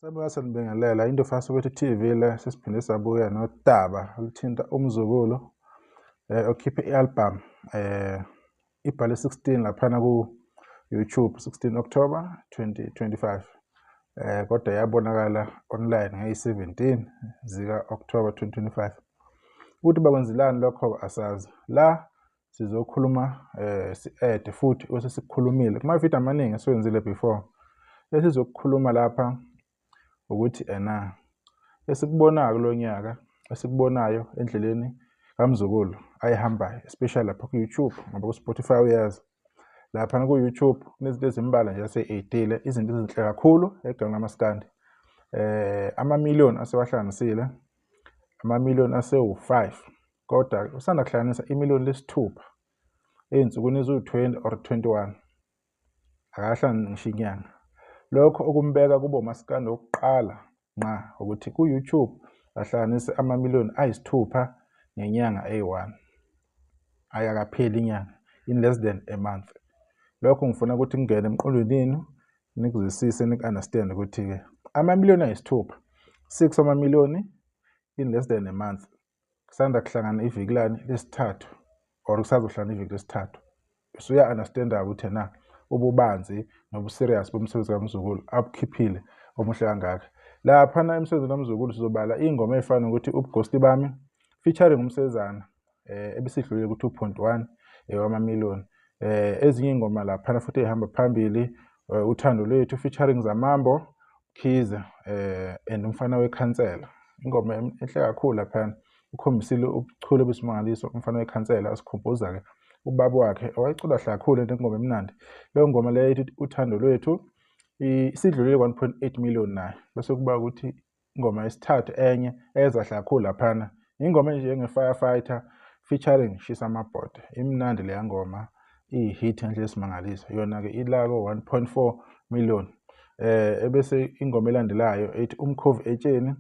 Sabuya sanibingelela into Soweto TV le, sesiphinde sabuya nodaba oluthinta umzukulu okhiphe i-album ibhale 16 laphana ku YouTube 16 October 2025, kodwa yabonakala online ngeyi-17 zika October 2025. Ukuthi bakwenzelani lokho asazi. La sizokhuluma si-add futhi osesikukhulumile kuma-video amaningi esiwenzile before. Esizokukhuluma lapha ukuthi ena esikubonayo kulo nyaka, esikubonayo endleleni kaMzukulu ayihambayo, especially lapha ku-YouTube, ngoba ku-Spotify uyazi lapha ku-YouTube kunezinto ezimbalwa nje ase-edile, izinto ezinhle kakhulu egameni lamaskandi. Amamiliyoni asewahlanganisile, amamiliyoni asewu-5, kodwa usanda kuhlanganisa imiliyoni lesithupha ey'nsukwini eziwu-20 or 21, akahlangani ngisho inyanga. Lokho okumbeka kube umaskandi wokuqala nqa ukuthi ku-YouTube ahlanganise amamiliyoni ayisithupha ngenyanga eyi-1, ayakapheli inyanga, in less than a month. Lokho ngifuna ukuthi kungene emqondweni yenu, nikuzwisise, niku-understand ukuthi-ke amamiliyoni ayisithupha, 6 amamiliyoni in less than a month, kusanda kuhlangana iviki lani lesithathu or kusazohlangana iviki lesithathu. Usuya-understand-a ukuthi na ububanzi nobu-serious bomsebenzi kaMzukulu abukhiphile omuhle kangaka. Laphana emsebenzini kaMzukulu sizobala iy'ngoma ey'fana nokuthi Ubugosti Bami featuring uMsezana, ebisidlulile ku-2.1 wamamiliyoni. Ezinye iy'ngoma laphana futhi ey'hamba phambili, Uthando Lwethu featuring Zamambo Mkhize and Umfana Wekhansela, ingoma enhle kakhulu laphana, ukhombisile ubuchule obuyisimangaliso umfana wekhansela, asikhumbuza-ke ubaba wakhe owayecula kahle kakhulu le ngoma emnandi. Leyo ngoma leyo ethi Uthando Lwethu isidlulile 1.8 million nayo. Bese kuba ukuthi ingoma yesithathu enye eza kahle kakhulu laphana, ingoma enjenge-Firefighter featuring Shisa Amabhodwe. Imnandi leya ngoma, iyi-hit ngendlela esimangaliso. Yona-ke ila ko-1.4 million. Ebese ingoma elandelayo ethi Umkhovu Etsheni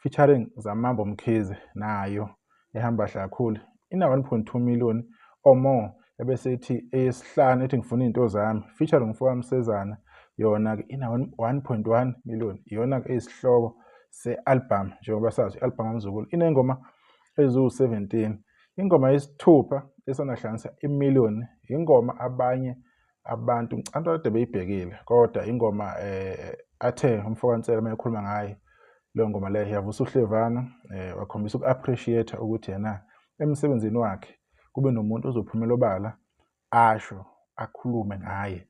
featuring Zamambo Mkhize, nayo ehamba kahle kakhulu, ina 1.2 million or more. Ebese ithi eyesihlanu ethi Ngifuna Iy'nto Zami featuring Mfoka Msezana, yona-ke ina 1.1 million. Iyona-ke eyisihloko se-album. Njengoba sazi, i-album kaMzukulu iney'ngoma eziwu-17. Ingoma yesithupha esandahlanganisa imiliyoni, ingoma abanye abantu ngicabanga kade beyibhekile, kodwa ingoma athe umfoka Nsele uma ekhuluma ngayo leyo ngoma leyo yavusa uhlevana, wakhombisa uku-appreciate ukuthi yena emsebenzini wakhe kube nomuntu ozophumela obala asho akhulume ngaye.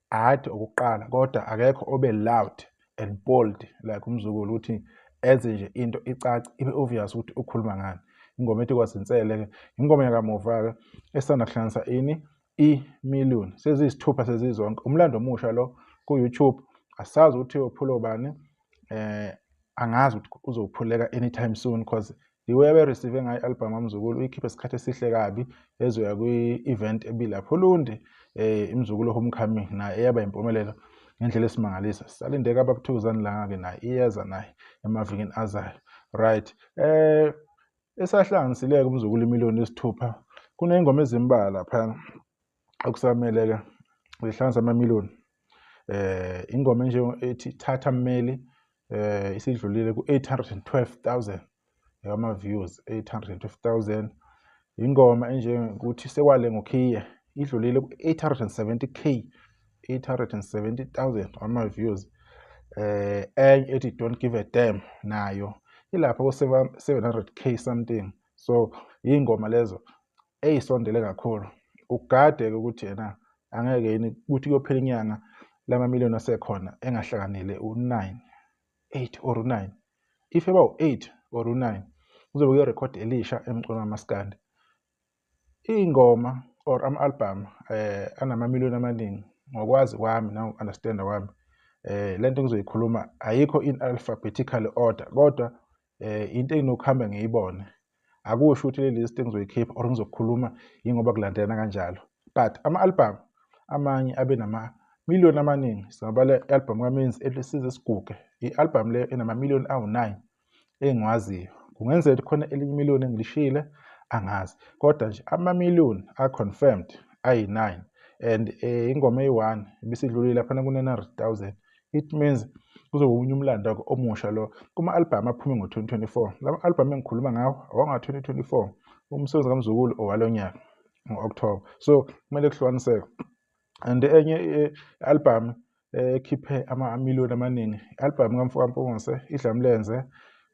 Hhayi okokuqala, kodwa akekho obe loud and bold like uMzukulu ukuthi enze nje into icace, ibe obvious ukuthi ukhuluma ngani. Ingoma ethi Kwazinsele-ke, ingoma yakamuva-ke esanda kuhlanganisa ini imiliyoni, seziyisithupha sezizonke. Umlando omusha lo ku-YouTube, asazi ukuthi uyophula ubani. Angazi ukuthi uzophuleka anytime soon, because the way abe-receive ngayo i-album kaMzukulu, uyikhiphe isikhathi esihle kabi, ezoya kwi-event ebilapho Ulundi, iMzukulu Homecoming, naye eyaba impumelelo ngendlela esimangaliso. Sisalinde-ke ababuthukuzani langa-ke, naye iyeza naye emavikini azayo, right? Esahlanganisile-ke uMzukulu imiliyoni yesithupha, kuney'ngoma ezimbalwa laphana okusamele-ke zihlanganise amamiliyoni. Ingoma enje ethi Thatha Mmeli isidlulile ku-812,000 ama-views, 812,000. Ingoma enjengokuthi Sekwale Ngokhiye idlulile ku-870K, 870,000 ama-views. Enye ethi Don't Give a Damn nayo ilapha ko-700K something. So iy'ngoma lezo ey'sondele kakhulu. Ugade-ke ukuthi yena angeke yini ukuthi kuyophela inyanga lamamiliyoni asekhona engahlanganile u-9, 8 or u-9. If eba u-8 or u-9, kuzobe kuyirekhodi elisha emculweni wamaskandi. Iy'ngoma or ama-album anamamiliyoni amaningi, ngokwazi kwami nangoku-understand-a kwami, lento engizoyikhuluma ayikho in alphabetical order, kodwa into enginokuhamba ngiyibone. Akusho ukuthi le list engizoyikhipha or ngizokukhuluma yingoba kulandelana kanjalo, but ama-album amanye abe namamiliyoni amaningi, singabala i-album kaMenzi ethi Size Siguge, i-album leyo enamamiliyoni awu-9 engiwaziyo. Kungenzeka ukuthi khona elinye imiliyoni engilishiyile, angazi, kodwa nje amamiliyoni a-confirmed ayi-9 and ingoma eyi-1 ibisidlulile laphana ku-900,000. It means Kuzoba omunye umlando omusha lo kuma-albhamu aphume ngo-2024. Lama albhamu engikhuluma ngawo awanga-2024. Umsebenzi kaMzukulu owalo nyaka ngo-October. So kumele kuhlukaniseke. And enye i-albhamu ekhiphe amamiliyoni amaningi, i-albhamu kaMfoka Mpungose, Idlamlenze,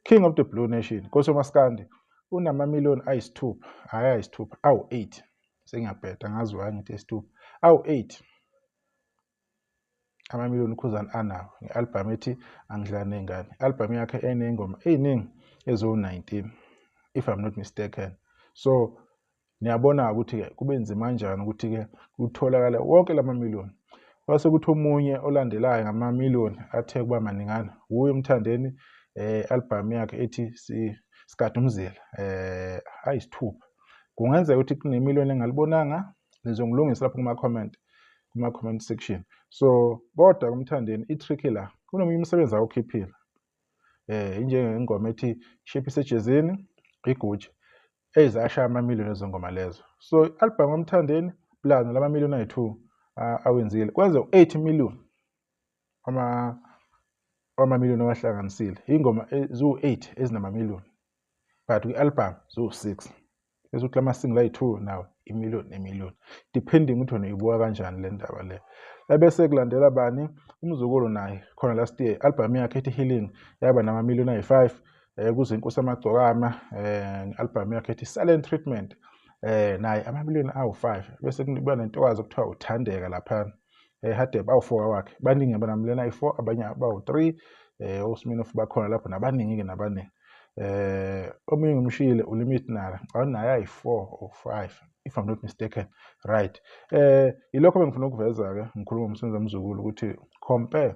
King of the Blue Nation, Nkosi yoMaskandi, unamamiliyoni ayisithupha, hhayi ayisithupha, awu-8. Sengiyabheda, angazi why ngithi ayisithupha, awu-8 amamiliyoni uKhuzani anawo nge-albhamu ethi Angidlali Ney'ngane. I-albhamu yakhe eney'ngoma ey'ningi eziwu-19 if I'm not mistaken. So niyabona ukuthi-ke kube nzima kanjani ukuthi-ke kutholakale wonke lama miliyoni. Kwase kuthi omunye olandelayo ngamamiliyoni athe kuba maningana wuye uMthandeni, albhamu yakhe ethi Sigada Umzila, ayisithupha. Kungenzeka ukuthi kunemiliyoni engalibonanga, nizongilungisa lapho kuma-comment section. So kodwa kuMthandeni i-trick la, kunomunye umsebenzi awukhiphile, injengengoma ethi Shephisa Ejezini, iGucci, ezashaya amamiliyoni ezo ngoma lezo. So i-albhamu kaMthandeni plus nalama miliyoni ayi-2 awenzile kwenze u-8 million amamiliyoni awahlanganisile. Iy'ngoma ziwu-8 ezinamamiliyoni, but kwi-albhamu ziwu-6. Bese kuthi lama-single ayi-2 nawo imiliyoni nemiliyoni, depending ukuthi wena uyibuka kanjani le ndaba le. Ebese kulandela bani? UMzukulu naye khona last year album yakhe ethi Healing yaba namamiliyoni ayi-5. Kuze Inkosi Amagcokama, nge-album yakhe ethi Silent Treatment, naye amamiliyoni awu-5. Bese kuba nentokazi okuthiwa uThandeka laphana, Hadebe, awu-4 wakhe. Baningi abanamiliyoni ayi-4, abanye abawu-3, oSminoff bakhona lapho, nabaningi-ke nabaningi. Omunye ngimshiyile, uLimit Nala, ngicabanga naye ayi-4 or 5 if I'm not mistaken, right? Yilokho bengifuna ukuveza-ke ngikhuluma ngomsebenzi kaMzukulu, ukuthi compare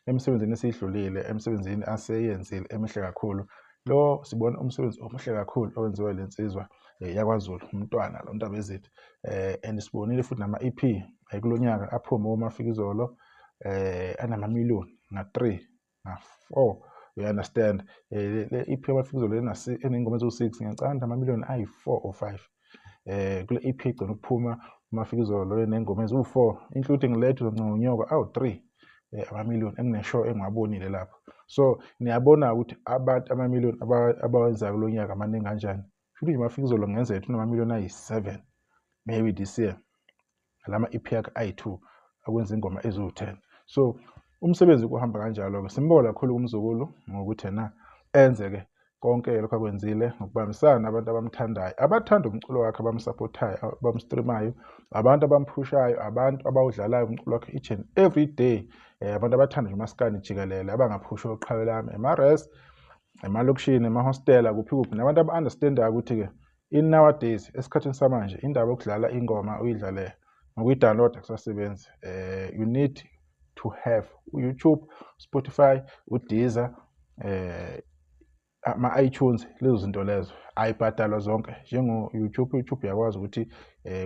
emsebenzini esiyidlulile, emsebenzini aseyenzile emihle kakhulu, lo sibona umsebenzi omuhle kakhulu owenziwe le nsizwa yakwaZulu, umntwana lo Ntabezitha. And sibonile futhi nama-EP kulo nyaka aphume oMafikizolo, anamamiliyoni nga-3, nga-4, you understand? Le EP yaMafikizolo eney'ngoma eziwu-6, ngiyacabanga amamiliyoni ayi-4 or 5. Kule EP egcina ukuphuma uMafikizolo eney'ngoma eziwu-4, including lethu Zoncongo awu-3, amamiliyoni engineshow engiwabonile lapho. So niyabona ukuthi abantu amamiliyoni abawenzayo kulo nyaka maningi kanjani. Shuthi nje Mafikizolo kungenzeka ukuthi unamamiliyoni ayi-7 maybe this year, lama EP yakhe ayi-2 akwenza ingoma eziwu-10. So umsebenzi kuhamba kanjalo-ke. Simbonga kakhulu kuMzukulu ngokuthi yena enze-ke konke lokhu akwenzile ngokubambisana nabantu abamthandayo, abathanda umculo wakhe, abamsupportayo, abamstreamayo, abantu abamphushayo, abantu abawudlalayo umculo wakhe each and every day, abantu abathanda nje umaskandi jikelele, abangaphushi oqhawe lami ema-res, emalokishini, emahostela, kuphi kuphi, nabantu aba-understandayo ukuthi-ke in nowadays, esikhathini samanje, indaba yokudlala ingoma uyidlale ngokuyi-download akusasebenzi. You need to have u-YouTube, Spotify, uDeezer, ama-iTunes, lezo zinto lezo ayibhadalwa zonke njengo-YouTube. YouTube uyakwazi ukuthi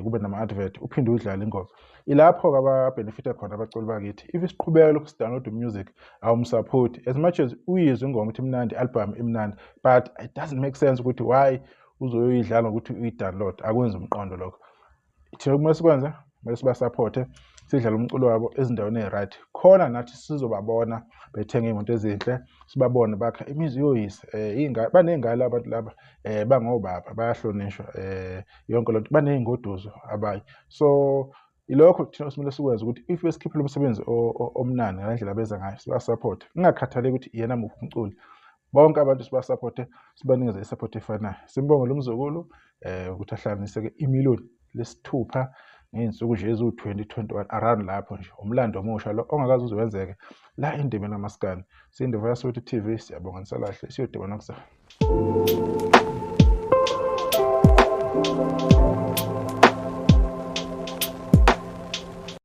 kube nama-advert uphinde uyidlale ingoma. Ilapho-ke ababenefita khona abaculi bakithi. If isiqhubeka lokhu sidownload music, awumsupport as much as uyizwe ingoma ukuthi imnandi, i-album imnandi, but it doesn't make sense ukuthi why uzoyoyidlala ngokuthi uyi-download. Akwenzi umqondo lokho. Thina kumele sikwenze, kumele sibasupporte, sidlale umculo wabo ezindaweni ey'right, khona nathi sizobabona bethenga iy'moto ezinhle, sibabone bakha imizi yoyise. Baney'ngane abantu laba, bangobaba, bayahlonishwa, yonke lento, baney'ngoduso abanye. So ilokho thina osimele sikwenze, ukuthi if besikhiphela umsebenzi omnandi ngale ndlela abeza ngayo, sibasupporte, kungakhathaleki ukuthi iyena muphi umculi, bonke abantu sibasupporte, sibanikeze i-support efanayo. Simbonge lo mzukulu ukuthi ahlanganise-ke imiliyoni lesithupha ngey'nsuku nje eziwu-20 21 around lapho nje. Umlando omusha lo ongakaze uze wenzeke la endimeni kamaskandi. Siyindiva yaSoweto TV, siyabonga, nisalahle, siyodibana kusasa.